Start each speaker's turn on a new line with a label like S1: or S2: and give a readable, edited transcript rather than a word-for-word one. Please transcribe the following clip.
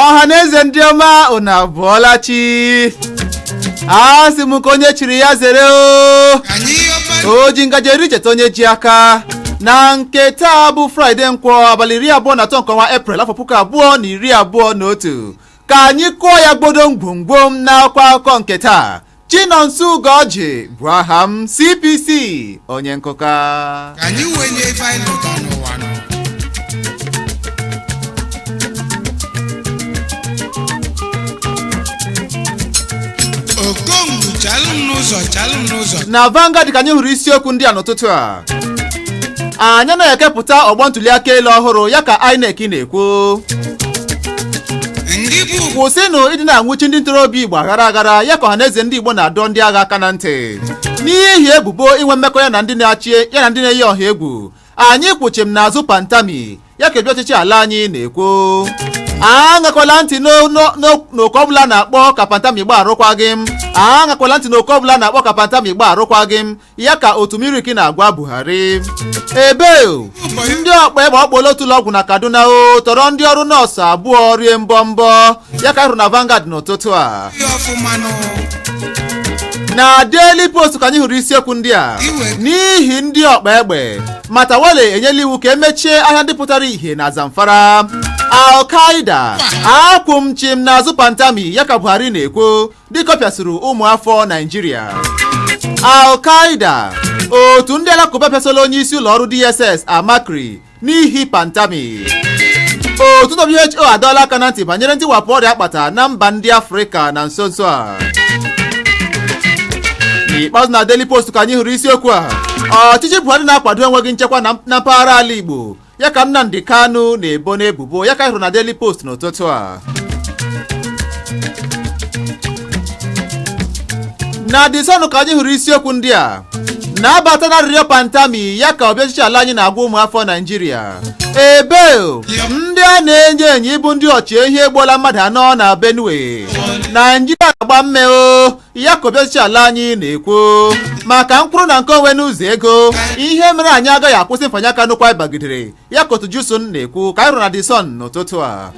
S1: Ọha na eze ndị ọma, unu abọọla chi. Asị m ka onye chiri ya zere o.
S2: Anyị ọba.
S1: O ji ngaji eri cheta onye ji aka. Na nke taa bụ Fraịde, Nkwọ, abalị 23 nke ọnwa Eprel, afọ 2021, ka anyị kụọ ya gbodo ngwongwo m n'akwụkwọ akụkọ nke taa. Chinonso Ugorji bụ aha m, CPC onye nkụka.
S2: Ka anyị wenye ife anyị lụta n'ụwa nọ. Okongwu, chalụ m n'ụzọ, chalụ m n'ụzọ.
S1: Na Vanguard ka anyị hụrụ isiokwu ndị a n'ụtụtụ a. Anyị na-ekepụta ọgbọ ntụliaka elu ọhụrụ, ya ka INEC na-ekwu.
S2: Ndị bụ
S1: Kwụsịnụ ịdị na-anwụchi ndị ntorobịa Igbo aghara aghara, ya ka Ọhaneze Ndị Igbo na-adọ ndị agha aka na ntị. N'ihi ebubo inwe mmekọ ya na ndị na-achị ya na ndị na-eyi ọha egwu, anyị kwụchim n'azụ Pantami, ya ka ebi ọchịchị ala anyị na-ekwu. Aṅakwala ntị n'oku ọbụla na-akpọ ka Pantami gba arụkwaghị m. Aṅakwala ntị n'oku ọbụla na-akpọ ka Pantami gba arụkwaghị m, ya ka otu MURIC na-agwa Buhari. Ebe ndị ọkpa egbe akpọla otu ụlọ ọgwụ na Kaduna o tọrọ ndị ọrụ nọọsụ abụọ rie mbọ mbọ, ya ka hụrụ na Vanguard n'ụtụtụ a.
S2: Ya ọfụma nụ.
S1: Na Daily Post ka anyị hụrụ isiokwu ndị a. N'ihi ndị ọkpa egbe, Matawalle enyela iwu ka emechie ahịa ndị pụtara ìhè na Zamfara. Al-Qaeda, akwụ m chim n'azụ Pantami, ya ka Buhari na-ekwu dịka ọ pịasịrị ụmụafọ Naijiria. Al-Qaeda, otu ndị alakụba pịasịla onye isi ụlọ ọrụ DSS Amakri n'ihi Pantami. Otu WHO adọọla aka na ntị banyere ntiwapụ ọrịa akpata na mba ndị Afrịka na nso nso a. N'ikpeazụ, na Daily Post ka anyị hụrụ isiokwu a. Ọchịchị Buhari na-akwado enweghị nchekwa na mpaghara ala Igbo, ya ka Nnamdi Kanu na-ebo n'ebubo, ya ka anyị hụrụ na Daily Post n'ụtụtụ a. Na The Sun ka anyị hụrụ isiokwu ndị a. Na-abata na arịrịọ Pantami, ya ka ọbịa ọchịchị ala anyị na-agwa ụmụafọ Naijiria. Ebe ndị a na-enyo enyo ịbụ ndị ọchị ehi egbuola mmadụ anọ na Benue. Naijiria na-agba mme o, ya ka ọbịa ọchịchị ala anyị na-ekwu maka mkpụrụ na nke onwe n'ụzọ ego. Ihe mere anyị agaghị akwụsị mfanye aka n'ụkwa ịbagidere, ya ka otu JUSUN na-ekwu, ka anyị hụrụ na The Sun n'ụtụtụ a.